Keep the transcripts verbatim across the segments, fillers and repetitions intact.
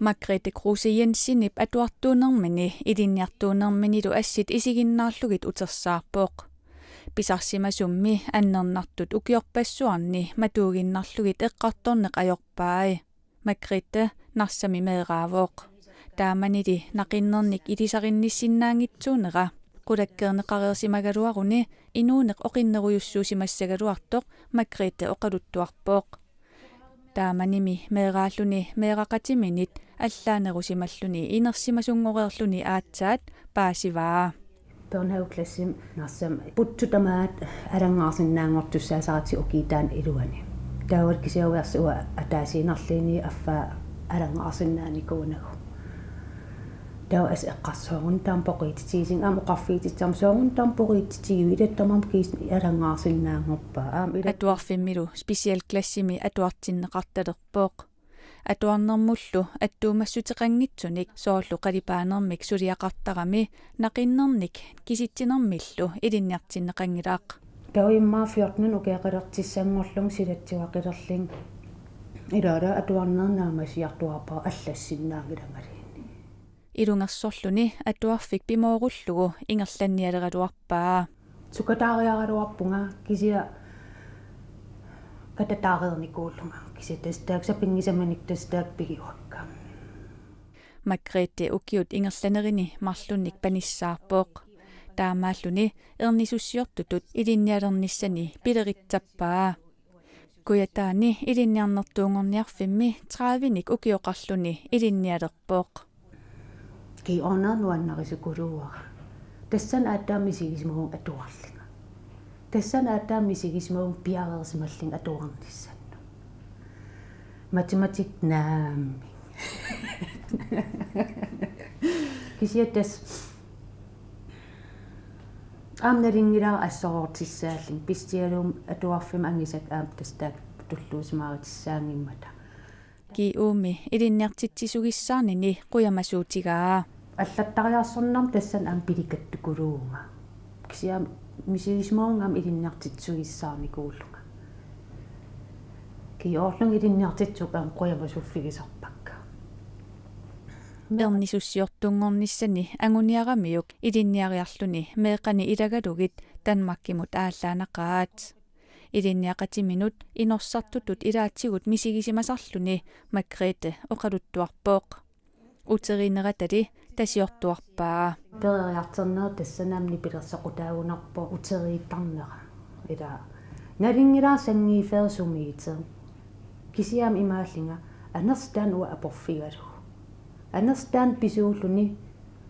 Margrethe Kruse Jensenip atuartuunermini ilinniartuunerminilu assit isiginnaarlugit utersaarpoq. Pisarsimasummi annernartut ukiorpassuarni matuuginnarlugit eqqartorneq ajorpai. Margrethe Narsami meeraavoq. Taamanili naqinnernik ilisarinnissinnaanngitsuunera qulakkeerneqareersimagaluaruni inuuneq oqinnerujussuusimassagaluartoq Margrethe oqaluttuarpoq. Taamanimi meeraalluni meeraqatiminit allaanerusimalluni inersimasunngoreerluni aatsaat paasivaa. Børnehaveklassimi Narsami putsut tamaat alanngaarsinnaanngortussaasaratik ukiup taanna iluani. Taava kisianni uanga ataasiinnarluunniit affaa alanngaarsinnaanikuunagu. Taava assut eqqarsarpunga taama poqiititigisumik aamma oqarfigitissammat soorunami taama poqiititigiviuk, ila tamarmik kiisami alanngaarsinnaanngorpaat. Aamma ila Atuarfimmilu specialklassimi atuartinneqartalerpoq. Atuarnermullu attuumassuteqanngitsunik soorlu qalipaanermik suliaqartarami naqinnernik kisitsinermillu ilinniartinneqanngilaq. Taava immaqa fjorten ukiaqalertissanngorlunga silatsivaqalerlunga. Ilaat atuarneq naammassiartuaarpara allassinnaanngilangaluunniit. Ilungersorluni atuarfik pimoorullugu ingerlannialeraluarpaa. Sukataariaraluarpunga kisianni katataareernikuullunga. Kisianni tassa taakku sapinngisamanik tassa taakku pigiguakka. Margrethe ukiut ingerlanerini marlunnik panissaarpoq. Taamaalluni ernisussiortutut ilinnialernissani pileritsappaa. Kujataani ilinniarnertuunngorniarfimmi tredivenik ukioqarluni ilinnialerpoq. Kiorna nuannarisukuluuara. Tassani aatsaat misigisimavunga atuarlunga. Tassani aatsaat misigisimavunga piareersimallunga atuarnissannut. Matematik naamik. Kisianni tassa aamma nalunngilara assoroortissaallunga, pisialuum atuarfimmi angisakka aamma tassa taakku tulluusimaarutissaanngimmata. G U-mi ilinniartitsisugissaarnini qujamasuutigaa. Allattariarsornermi tassani aamma pilikattukuluuvunga. Kisianni misigisimavunga aamma ilinniartitsisugissaarnikuullunga. Kiorlunga ilinniartitsisukkut aamma qujamasuuffigisarpakka. Ernisussiortunngornissani anguniaramiuk ilinniariarluni meeqqani ilagalugit Danmarkimut aallaannaqaat. Ilinniaqatiminut inorsartutut ilaatigut misigisimasarluni Margrethe oqaluttuarpoq. Uteriineratali tasiortuarpaa. Peroriartorneq tassani aamma nipilersoqutaagunarpoq uteriittarnera. Ila nalunngilara sanngiiffeersumiit. Kisianni aamma imaallunga anersaat uanga aporfigalugu. Anersaat pisuulluni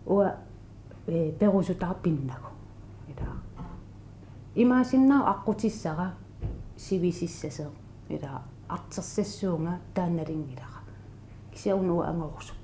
uanga, ee, perusutara pinnagu. Ila imaassinnaavoq aqqutissara sivisissasoq. Ila artorsassuunga taanna nalunngilara. Kisianni una uanga angorusukku.